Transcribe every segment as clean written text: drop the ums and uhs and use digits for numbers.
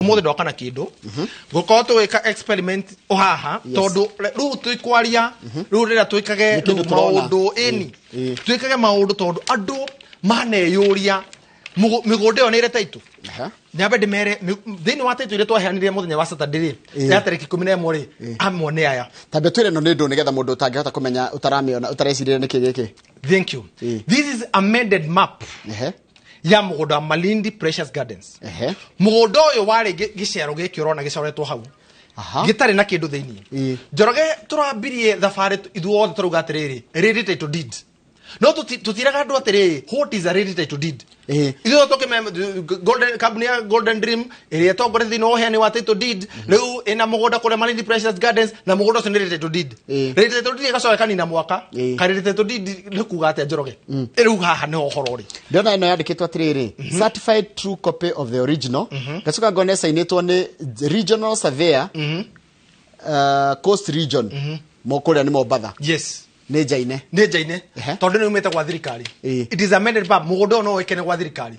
Umuthi ndoka na kindu gukorwo tugika experiment haha, tondu riu twikwaria riu rira twikage Nĩ kĩndũ riu tũrona. maundu ĩni twikage maundu, tondu andu maneyuria migunda ĩyo nĩ ĩrĩ title. Nyambe ndĩmere thĩinĩ wa title iria twaheanire mũthenya wa Saturday rĩ, ya tarĩki 11 rĩ, amwe nĩ aya. Tambia twĩre ĩno nĩ ndũ, nĩgetha mũndũ ũtangĩhota kũmenya, ũtaramĩona, ũtarecirĩria nĩkĩ gĩkĩ. Thank you. This is amended map ya mũgũnda wa Malindi Precious Gardens. Mũgũnda ũyũ warĩ gĩcero gĩkĩ ũrona gĩcoretwo hau, gĩtarĩ na kĩndũ thĩinĩ. Njoroge, tũrambirie thabarĩ ithuothe tũrauga atĩrĩrĩ, ready title deed, no tũtiraga andũ atĩrĩrĩ, what is a ready title deed? Ithuothe tũkĩme golden company ya Golden Dream ĩrĩa ĩtongoretie thĩinĩ wa ũheani wa title deed, rĩu ĩna mũgũnda kũrĩa Malindi Precious Gardens, na mũgũnda ũcio nĩ ready title deed. Ready title deed ĩgacoka ĩkanina mwaka. Ka ready title deed nĩ kuga atĩa, Njoroge? Rĩu haha nĩho ũhoro ũrĩ. Ndĩrona ĩno yandĩkĩtwo atĩrĩrĩ, "Certified true copy of the original." Ngacoka ngona ĩcainĩtwo nĩ regional surveyor, Coast Region, kũrĩa nĩ Mombatha. Nĩ njaine. Nĩ njaine. Tondũ nĩ umĩte gwa thirikari. It is amended map. Mũgũnda ũyũ no wĩkene gwa thirikari.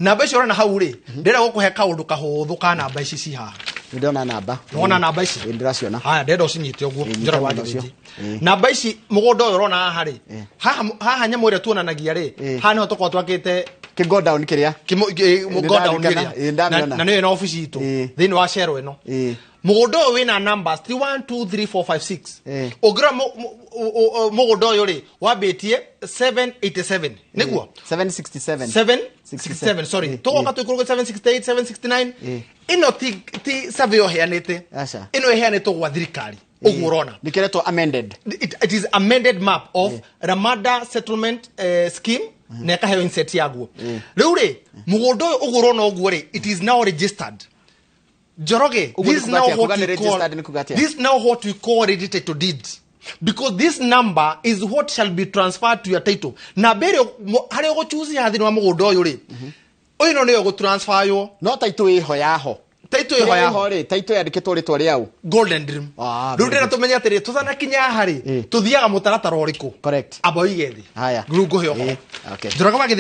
Namba icio ũrona hau rĩ, ndĩrenda gũkũhe kaũndũ kahũthũ ka namba ici ci haha. Nĩ ndĩrona namba. Nĩwona namba ici? Ĩĩ, ndĩraciona. Haya, ndĩrenda ũcinyite ũguo. Ĩĩ, Njora nyita wa mwena ũcio. Gĩthĩnji. Namba ici, mũgũnda ũyũ ũrona haha rĩ, haha nyamũ ĩrĩa tuonanagia rĩ, haha nĩho tũkoragwo twakĩte. Kĩ go down kĩrĩa. Godown. Nĩndarikana. Ĩrĩa Ĩĩ, ndamĩona. na nĩyo ĩna obici itũ thĩinĩ wa cero ĩno. Mũgũnda ũyũ wĩna numbers ti 1 2 3 4 5 6. Ũngĩrora mũgũnda ũyũ rĩ, wambĩtie 787 nĩguo? 767. 767, sorry. Tũgoka tũikũrũke 768, 769. Ĩno ti survey ũheanĩte. Aca. Ĩno ĩheanĩtwo gwa thirikari ũguo ũrona. Nĩkĩretwo amended. It is amended map of Ramada Settlement Scheme, na ĩkaheo insert yaguo. Rĩu rĩ, mũgũnda ũyũ ũguo ũrona ũguo rĩ, it is now registered, Njoroge. Ũguo This nĩ is now kuga atĩa? what Kuga nĩ we call registered nĩ kuga atĩa? This is now what we call ready title deed, because this number is what shall be transferred to your title. Namba ĩrĩa harĩa ũgũchuzi haha thĩinĩ wa mũgũnda ũyũ rĩ, ũyũ no nĩyo gũtransferywo. No title ĩho yaho. Title ĩho yaho. Rĩ, title yandĩkĩtwo rĩtwa rĩau. Golden Dream. Ah, Rĩu very ndĩrenda good. tũmenye atĩrĩ, tũtanakinya haha rĩ, tũthiaga mũtaratara ũrĩkũ? Correct. Amba ũige thĩ. Haya. Rĩu ngũhe ũhoro. Okay. Njoroge wa Gĩthĩnji.